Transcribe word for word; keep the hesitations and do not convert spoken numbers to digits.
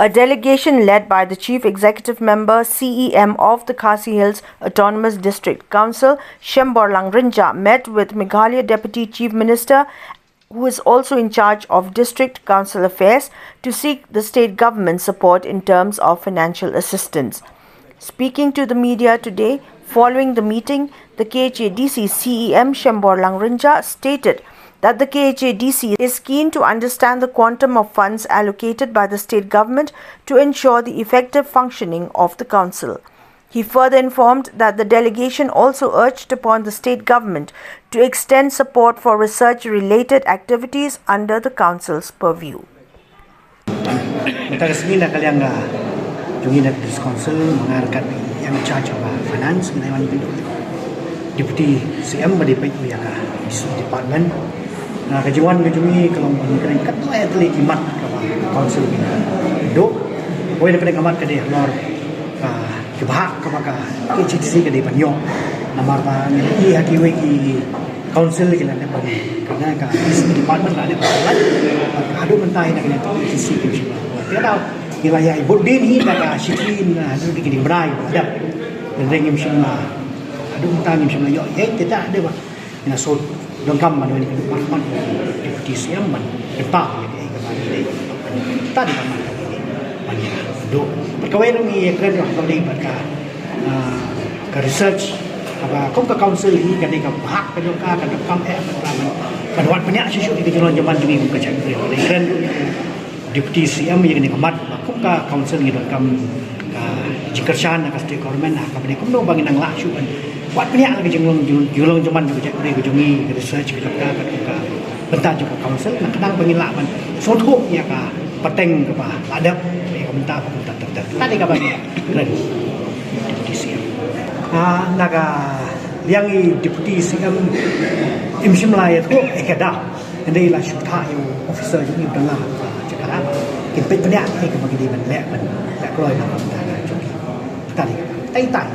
A delegation led by the Chief Executive Member, C E M, of the Khasi Hills Autonomous District Council, Shemborlang Rynjah, met with Meghalaya Deputy Chief Minister, who is also in charge of District Council Affairs, to seek the state government support in terms of financial assistance. Speaking to the media today, following the meeting, the K H A D C C E M, Shemborlang Rynjah, stated that the K H A D C is keen to understand the quantum of funds allocated by the state government to ensure the effective functioning of the council. He further informed that the delegation also urged upon the state government to extend support for research-related activities under the council's purview. Mynta ka sngi na ka liang ka jong ngi na District Council, ma nga ryngkat ïa i in charge of finance, ngi la wan ïa ka Deputy C M ba dei peit ïa ka issue department. Na ka jingwan ka jong ngi ka long ba ngi kren katto katne ki mat kaba council ki duh. Kawei na pdeng ka mat ka dei halor ka, ki bhah kaba ka K H A D C ka dei ban ïoh. Namar ba ngi ïohi ha kiwei ki council ki la dep ban, ka dei ka issue department la dep ban lait. Haduh mynta hi na ka K H A D C ki bishop. Te da ngi la ïa bud din hi da ka shitri na haduh ki ding brai ba dep. Hynrei ngim shym la, haduh mynta ngim shym la ïoh ïa te da dei ba ngi la sot donkam ban wan ïa ka department Deputy C M ban kynpah ïa ka, ïa ka ban ïa ka, ta dei ka man ka ban ïa duh. Bad kawei ruh ngi ïa kren ruh ka dei bad ka, ah, ka research. Haba kum ka council hi ka dei ka bhah ka jong ka, ka donkam eh ban, ban, ban wad bniah shuh shuh ïa ka jinglong jingman jong ngi kum ka jaitbynriew. Ngi kren ruh Deputy C M ïa kane ka mat ba kum ka council ngi donkam ka jingkyrshan na ka state government ha kaba dei kumno ba ngin nang lah shuh ban wad bniah la ka jinglong, jing, jinglong jingman jong ka jaitbynriew ka jong ngi, ka research ka jong ka, ka, ka bynta jong ka council, na ka bynta ba ngin lah ban sngewthuh ïa ka pateng kaba la dep, ïa ka bynta ba kumta ter ter. Tang ïa kaba ngi kren Deputy C M. Ah, na ka liang i Deputy C M im shym la ïathuh ïa ka da. Hynrei la shu ktah ïa u officer jong ngi u dang la, ah, Jakarta. Kin peit bniah ïa kaba ki dei ban leh, ban leh kloi na ka bynta ka jong ki. Tang ïa kata. Tai tai.